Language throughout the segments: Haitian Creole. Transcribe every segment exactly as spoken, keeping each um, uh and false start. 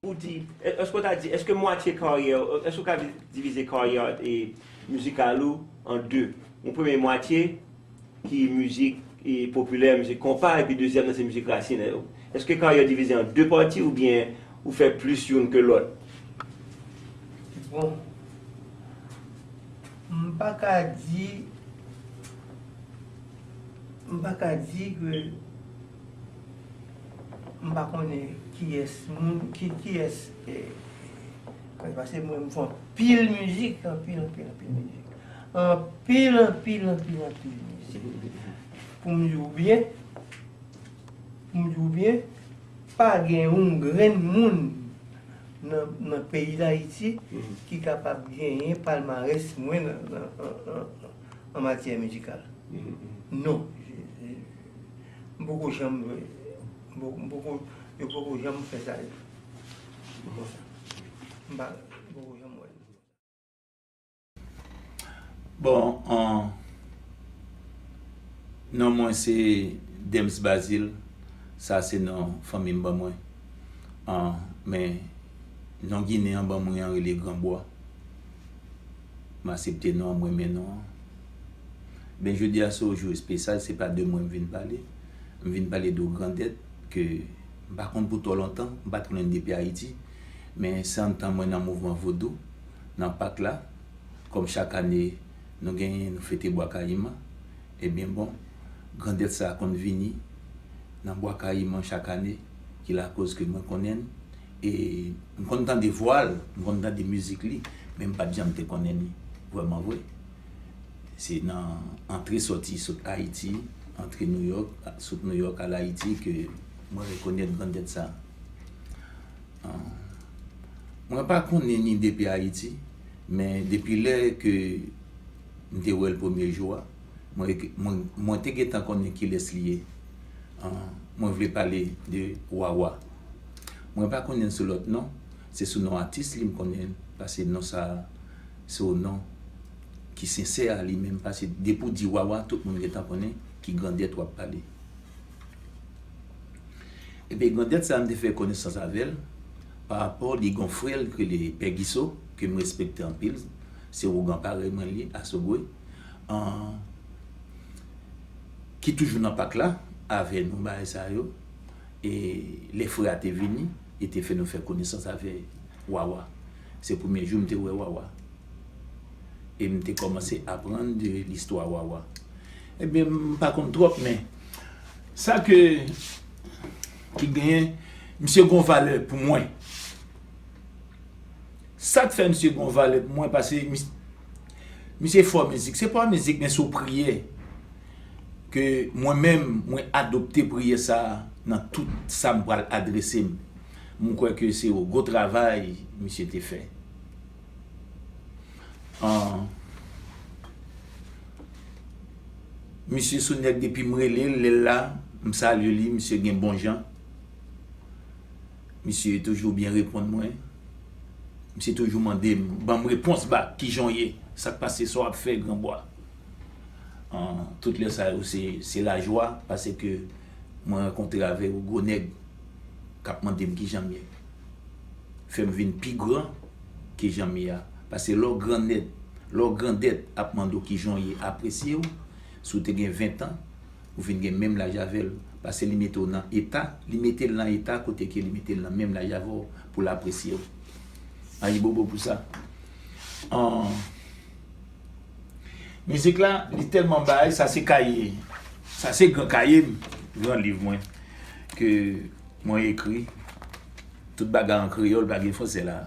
Ou di, èske w ta di, èske mwatye karyè, èske w ka divize karyè e mizikal ou an de? Yon premye mwatye ki mizik e popilè, mizik konpa, epi dezyèm nan se mizik rasin. Èske karyè divize an de pati oubyen ou fè plis youn ke lòt? Bon, m pa ka di, m pa ka di ke m pa konnen kiyès moun, ki, kiyès, eh, paske mwen m fè anpil mizik, anpil, anpil, anpil mizik. Anpil, anpil, anpil, anpil mizik. Pou m di w byen, pou m di w byen, pa gen yon grenn moun nan, nan peyi Dayiti ki kapab genyen palmarès mwen nan, nan, an, an, an matyè mizikal. Non. M poko janm, m poko, m poko, yo poko janm fè sa. M pa, m poko janm wè. Bon, an, non mwen se Dems Bazil, sa se non fanmi m ban mwen. An, men non ginen an ban mwen an rele Granbwa. M asepte non an, m renmen non an. Ben jodi a se yon jou espesyal, se pa de mwen m vin pale. M vin pale de yon grandèt ke m pa konn pou twò lontan, m pa t konnen l depi Ayiti. Men se anndan mwen nan mouvman vodou, nan Pak la, kòm chak ane nou genyen, nou fete Bwa Kayiman, ebyen bon, grandèt sa a konn vini nan Bwa Kayiman chak ane, ki lakoz ke mwen konnen l, e m konn tande vwa l, m konn tande mizik li, men m pa t janm te konnen li vrèman vre. Se nan antre sòti sot Ayiti, antre Nouyòk, sot Nouyòk al Ayiti ke mwen rekonèt grandèt sa. Mwen pa konnen ni depi Ayiti, men depi lè ke m te wè l premye jou a, mwen, mwen, mwen te gentan konnen kilès li ye. Mwen vle pale de Wawa. Mwen pa konnen l sou lòt non, se sou non atis li m konnen l, paske non sa a se yon non ki sensè a li menm, paske depi w di Wawa, tout moun gentan konnen ki grandèt w ap pale. Ebyen, grandèt sa a m te fè konesans avè l parapò li gen yon frè l ki rele Pè Giso, ke m respekte anpil, se ougan parèy mwen li, Asogwe, an, ki toujou nan Pak la avè nou, bagay sa yo. E lè frè a te vini, li te fè nou fè konesans avè Wawa. Se premye jou m te wè Wawa. E m te kòmanse aprann de listwa Wawa. Ebyen, m pa konn twòp, men sa ke ki genyen, misye gen yon valè pou mwen. Sa k fè misye gen yon valè pou mwen, paske mis, misye fò mizik. Se pa mizik, men se yon priyè ke mwen menm, mwen adopte priyè sa a nan tout sa m pral adrese m. M kwè ke se yon gwo travay misye te fè. An, misye se yon nèg depi m rele l, lè l la, m salye li, misye gen bon jan. Misye toujou byen reponn mwen. Misye toujou mande m, ban m repons ba, kijan w ye, sa k pase, sa w ap fè, Granbwa. An, tout lè sa yo se, se lajwa, paske mwen rankontre avè yon gwo nèg k ap mande m kijan m ye. Fè m vin pi gran ke jan m ye a. Paske lè w grandèt, lè w grandèt ap mande w kijan w ye, apresye w, si w te gen ven tan, ou vin gen menm laj avè l. Paske li mete w nan eta, li mete l nan eta kote ke li mete l nan menm laj avè w pou l apresye w. Ayibobo pou sa. An, mizik la, li tèlman bay, sa se kaye, sa se gran kaye m, gran liv mwen, ke mwen ekri. Tout bagay an kreyòl, pa gen fransè la.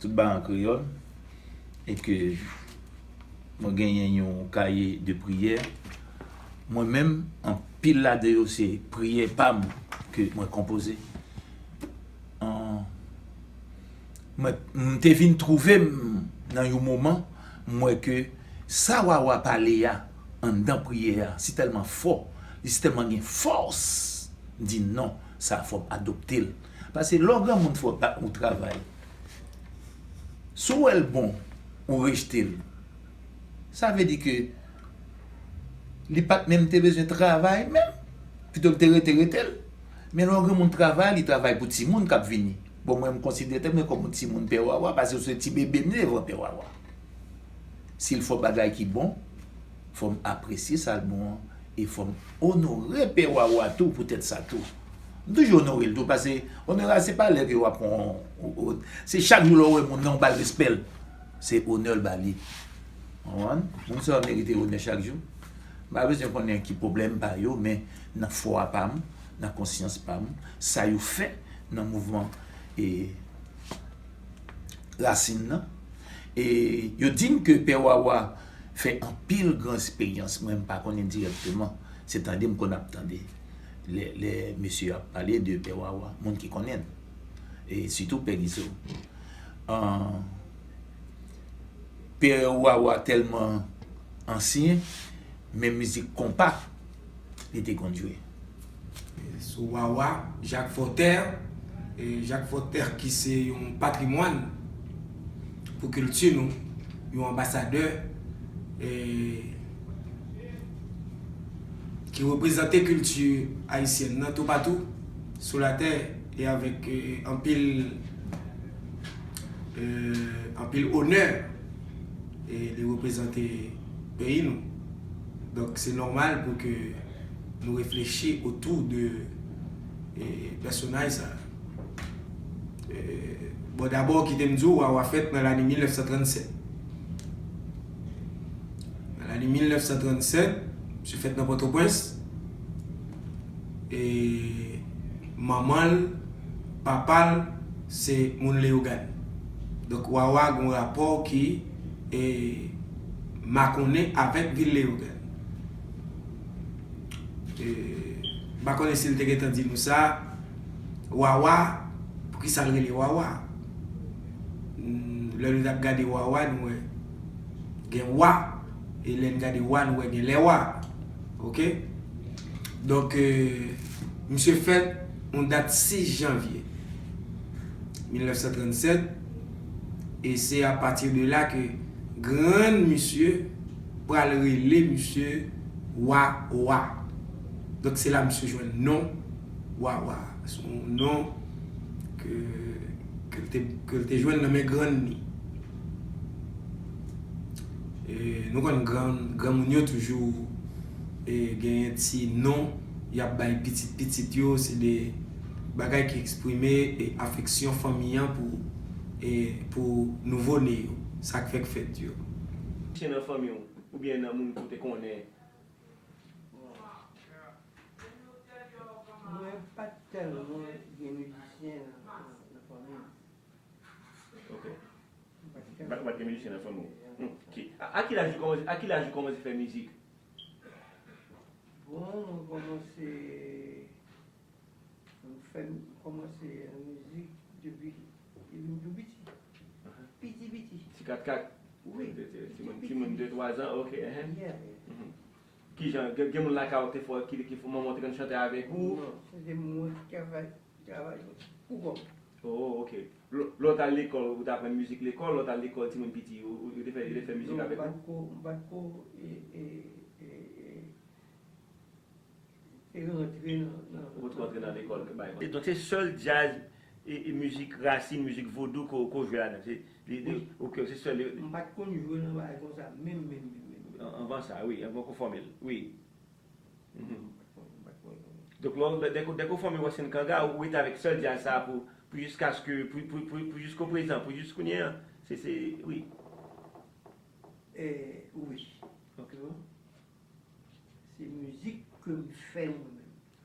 Tout bagay an kreyòl. E ke mwen genyen yon kaye de priyè. Mwen menm, anpil ladan yo se priyè pa m ke mwen konpoze. An, mwen, m te vin twouve m nan yon moman, m wè ke sa Wawa pale a, anndan priyè a, si tèlman fò, li si tèlman gen fòs, m di non, sa fò m adopte l. Paske lè w granmoun fè w pa, yon travay, si w wè l bon, ou rejte l, sa vle di ke li pa t menm te bezwen travay menm. Pito l te rete, rete l. Men lè yon granmoun travay, li travay pou timoun k ap vini. Bon, mwen, m konsidere tèt mwen kòm yon timoun Pè Wawa, paske se ti bebe m devan Pè Wawa. Si l fè yon bagay ki bon, fò m apresye sa l bon an, e fò m onore Pè Wawa tou poutèt sa tou. M toujou onore l tou, paske onore a se pa lè ke w ap pran, se chak jou lè w wè moun nan, w ba l respè l. Se onè l ba li. Konprann? Moun sa yo merite onè chak jou. M pa bezwen konnen ki pwoblèm pa yo, men nan fwa pa m, nan konsyans pa m, sa yo fè nan mouvman, e, Rasin nan. E yo di m ke Pè Wawa fè anpil gran eksperyans. Mwen, m pa konnen dirèkteman. Se tande m konn ap tande lè, lè mesye yo ap pale de Pè Wawa, moun ki konnen l. E sitou Pè Gizo. An, Pè Wawa tèlman ansyen, men mizik konpa, li te konn jwe. Sou Wawa, Jacques Voltaire. E Jacques Voltaire ki se yon patrimwàn pou kilti nou, yon anbasadè, e, ki reprezante kilti ayisyèn nan toupatou sou latè e avèk, e, anpil, e, anpil onè, e li reprezante peyi nou. Donk, se nòmal pou ke nou reflechi otou de, e, pèsonaj sa. E, bon, dabò, kite m di w, Wawa fèt nan lane mil nèf san trannsèt. Nan lane mil nèf san trannsèt, misye fèt nan Pòtoprens. E manman l, papa l, se moun Leyogàn. Donk, Wawa gen yon rapò ki, e, makonnen avèk vil Leyogàn. E, m pa konnen si l te gentan di nou sa, Wawa, poukisa l rele Wawa? Hmm, lè nou t ap gade Wawa, nou wè gen wa, e lè n gade wa, nou wè gen lèwa. Oke? Donk, e, misye fèt yon dat sis janvye mil nèf san trannsèt, e se apati de la ke grann misye pral rele misye Wawa. Donk, se la misye jwenn non Wawa. Se yon non ke, ke l te, ke l te jwenn nan men grann li. E, nou konn gran, granmoun yo toujou, e, genyen ti non y ap bay pitit pitit yo, se de bagay ki eksprime, e, afeksyon fanmi an pou, e, pou nouvo ne yo, sa k fèk fèt yo. Mizisyen nan fanmi w, oubyen nan moun ke w te konnen? Mwen pa t tèlman gen mizisyen nan, nan, nan fanmi m. Ok. Mwen pa t tèlman. Ou pa t gen mizisyen nan fanmi w? Ok. A, a ki laj ou kòmanse, a ki laj ou kòmanse fè mizik? Bon, mwen kòmanse, mwen fè, mwen kòmanse nan mizik depi, depi m tou piti. Piti, piti. Ti kat kat? Wi. Ti, ti, timoun, timoun de twa zan, ok, enhen. Yeah, yeah. Kijan, gen, gen moun lakay ou te fè, ki, ki fè manman w te konn chante avèk ou? Non, se te mwen ki travay, travay pou kò m. Oh, ok. Lè, lè w t al lekòl, ou t aprann mizik lekòl, lè w t al lekòl, timoun piti, ou, ou, yo te fè, yo te fè mizik avèk ou? Non, m pa t ko, m pa t ko, e, e, e, e, te rantre nan, nan, ou te rantre nan lekòl, bay. E donk, se sèl djaz e, e mizik rasin, mizik vodou ke w, ke w jwe ladan. Se, li, li, wi. Ok, se sèl li. M pa t konn jwe nan bagay konsa, menm, menm, menm, menm, menm. An-, anvan sa, wi, anvan ke w fòme l, wi. Mhm. M pa t konn, m pa t konn jwe. Donk, lè, dè, dèke, dèke w fòme Racine Kanga, ou rete avèk sèl djaz sa pou, pou jiskaske, pou, pou, pou, pou jiskoprezan, pou jis kounye a. Se, se, wi. E, wi. Ok. Se mizik ke m fè mwen menm.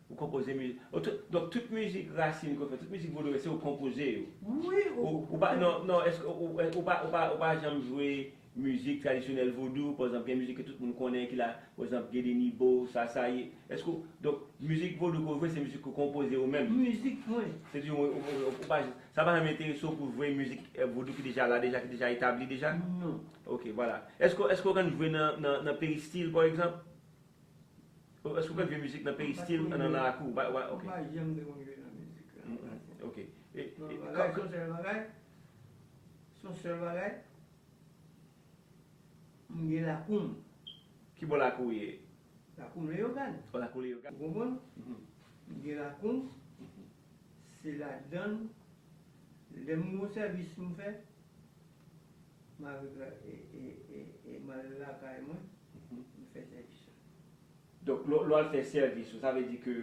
Ou konpoze mizik. Ou tout, donk, tout mizik rasin ke w fè, tout mizik vodou, se ou konpoze yo? Wi, ou, ou pa, non, non, èske ou, ou, ou pa, ou pa, ou pa janm jwe mizik tradisyonèl vodou, pa egzanp, gen mizik ke tout moun konnen ki la, pa egzanp, Gedeni Bo, Sasaye. Èske ou, donk, mizik vodou ke w jwe, se mizik ke w konpoze ou menm? Mizik mwen. Se di ou, ou, ou, ou pa, sa pa janm enterese w pou jwe mizik, eh, vodou ki deja la, deja, ki deja etabli deja? Non. Ok, vwala. Èske, èske w konn jwe nan, nan, nan peristil, pa egzanp? Èske w konn jwe mizik nan peristil, nan, nan lakou? Ou pa, ou pa, ok. M pa janm te konn jwe nan mizik, nan rasin. Ok. E, non, e, bagay, se yon sèl bagay. Se yon sèl bagay. M gen lakou m. Ki bò lakou w ye? Lakou m Leyogàn. O, lakou Leyogàn. Ou konprann? Mhm. M gen lakou m. Se ladan l Lè m gen yon sèvis m fè, m al, e, e, e, e m al lakay mwen, m fè sèvis la. Donk, lè, lè w al fè sèvis ou, sa vle di ke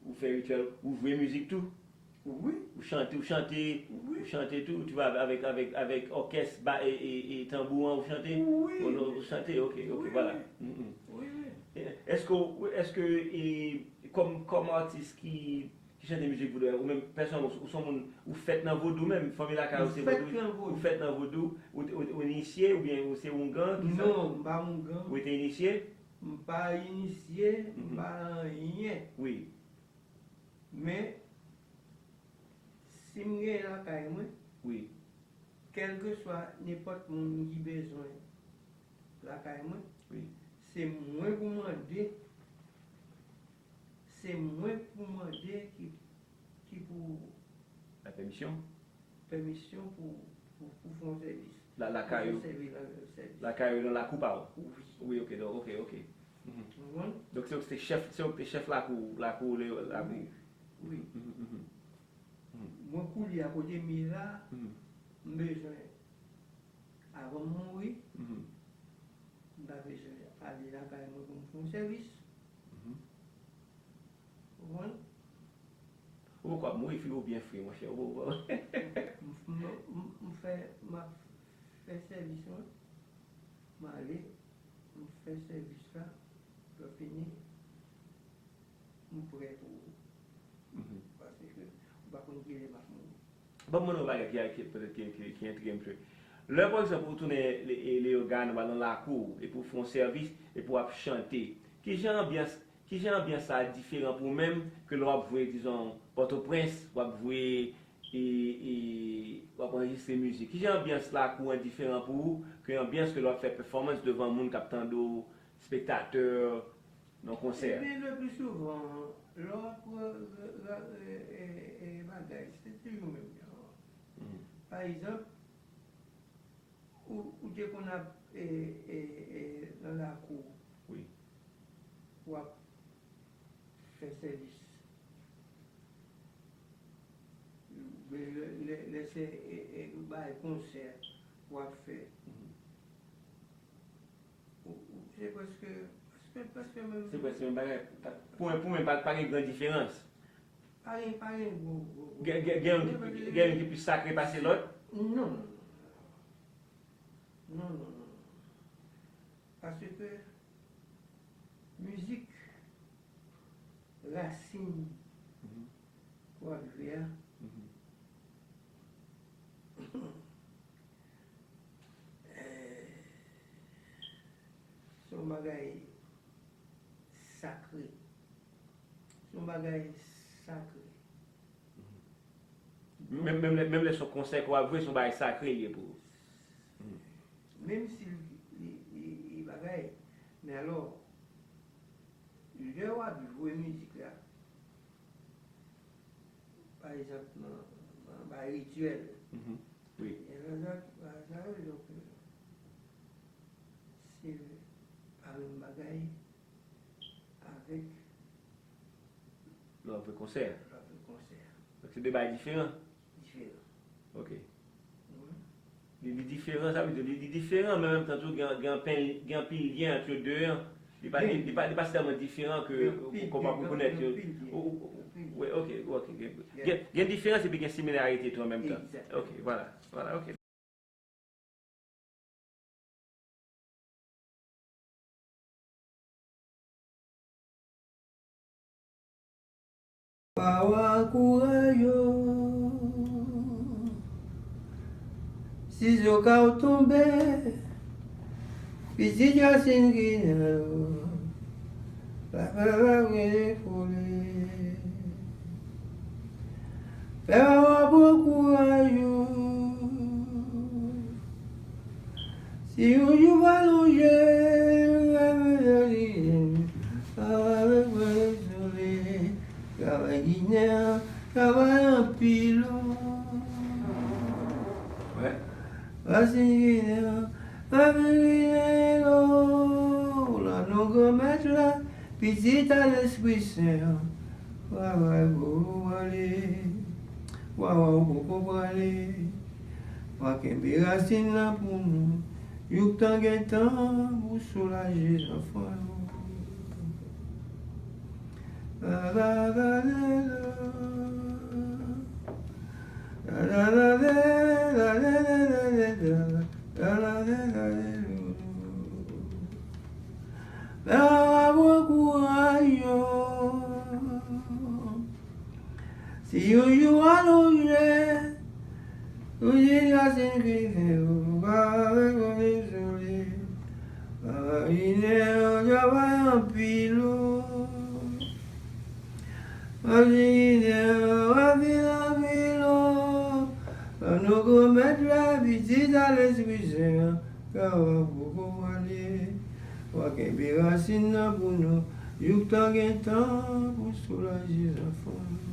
ou fè rityèl, ou jwe mizik tou? Wi. Ou chante, ou chante, wi, ou chante tou, tu vois, avèk, avèk, avèk òkès, ba, e, e, e tanbou an, ou chante? Wi, ou, wi, ou chante, ok, ok, wi, vwala. Wi. Mm, mm. Wi, wi. E, èske, èske, e, kòm, kòm atis ki, ki chante mizik vodou, ou menm, pèsonèlman, ou, ou se yon moun, ou fèt nan vodou menm, fanmi lakay ou se vodou, ou fèt nan vodou, ou, ou, ou inisye, oubyen ou se oungan, ki sa? Non, m pa oungan. Ou te inisye? M pa inisye, m pa anyen. Wi. Men, si m gen lakay mwen, wi, kèlkeswa nenpòt moun ki bezwen lakay mwen, wi, se mwen pou mande, se mwen pou mande ki, ki pou bay pèmisyon? Pèmisyon pou, pou, pou fè yon sèvis. La, lakay ou? Pou fè sèvi la, sèvis. Lakay ou nan lakou pa w? Wi. Wi, ok, donk, ok, ok. Mhm. Ou konprann? Donk, se ou ki te chèf, se ou ki te chèf lakou, lakou, le, lakou. Wi, wi. Mhm, mhm. Mhm. Mwen, koulye a, kote m ye la, mhm, m bezwen, avan m mouri, mhm, m ta bezwen ale lakay mwen pou m fè yon sèvis. Mhm. Ou konprann? Ou poko ap mouri, fi ou byen fre, monchè. Ou poko. M, m, m, m fè, m ap fè sèvis mwen. M ale, m fè sèvis la, lè fini, m prè pou, mhm, paske ou pa konn kilè m ap mouri. Ban m mande yon bagay ki, ki, petèt ki, ki, ki entrige m tou. Lè, pa egzanp, ou tounen Le-, e, Leyogàn, ou al nan lakou, epi w fè yon sèvis, epi w ap chante, kijan anbyans, kijan anbyans sa a diferan pou ou menm ke lè w ap jwe, dizon, Pòtoprens, w ap jwe, e, e w ap anrejistre mizik? Kijan anbyans lakou an diferan pou ou ke anbyans ke lè w ap fè pèfòmans devan moun k ap tande w, spektatè, nan konsè? Ebyen, le pli souvan, lè w ap, e, e, e, e, bagay, se toujou menm jan an. Mhm. Pa egzanp, ou, ou te konn ap, e, e, e, nan lakou. Wi. W ap fè sèvis. Lè, lè, lè, lè se, e, e, bay konsè w ap fè. Mhm. Ou, ou, se prèske, prèske, prèske menm. Se prèske menm bagay. Pa, pou mwen, pou mwen, pa, pa gen gran diferans. Pa gen, pa gen gwo, gwo, gwo. Gen, gen, gen youn ki, gen youn ki plis sakre pase lòt? Non, non, non. Non, non, non, non. Paske mizik rasin, mhm, w ap jwe a, mhm, eh, se yon bagay sakre. Se yon bagay sakre. Menm, menm lè, menm lè se yon konsè ke w ap jwe, se yon bagay sakre li ye pou ou. Menm si li, li, li, li bagay, men alò, lè w ap jwe mizik la, pa egzanp, nan, nan bagay rityèl, mhm, wi, e sa, sa, sa yo, donk, se pa menm bagay avèk lè w ap jwe konsè. Lè w ap jwe konsè. Donk, se de bagay diferan. Diferan. Ok. Wi. Li, li diferan, sa vle di, li, li diferan, men an menm tan tou, gen, gen anpil, gen anpil lyen ant yo de an. Li pa, li, li pa, li pa tèlman diferan ke, gen anpil, ou, ou konpa-, gen, ou konèt gen yo. Anpil lyen. Ou, ou, ou, anpil lyen. Wi, ok, ok. Gen, gen, gen diferans epi gen similarite tou an menm tan. Egzakteman. Ok, vwala, vwala, ok. Wawa, kouraj ou. Sizoka w tonbe, pitit rasin ki nan yo, pa, pa, pa rele foli. Fè wawa pran kouraj ou. Si yon jou pa lonje, avèk sole, travay Ginen an, travay anpil. Wè. Rasin Ginen an, rasin Ginen an, o, la non Granmèt la, pitit a Lespri Sen an. Travay pou ou prale, wawa ou poko prale. Kenbe rasin nan pou nou, jouk tan gen tan pou soulaje zanfan yo. Bravo, kouraj yo. Si yon jou alonje, yon jou rasin ki fè yo, pa rekonnen sou li. Marinè yo travay anpil o. Marinè yo anpil, anpil o. Ban nou granmèt la, pitit a Lespri Sen an, ka w ap poko pale. W a kenbe rasin nan pou nou, jouk tan gen tan pou soulaje zanfan yo.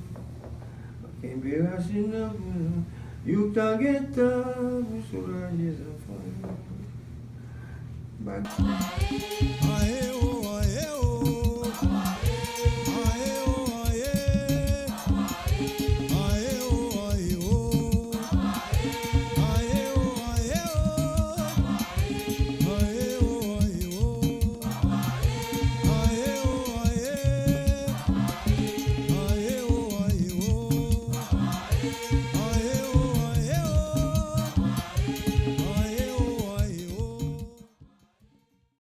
W a kenbe rasin nan pou nou, jouk tan gen tan pou soulaje zanfan yo. Bak-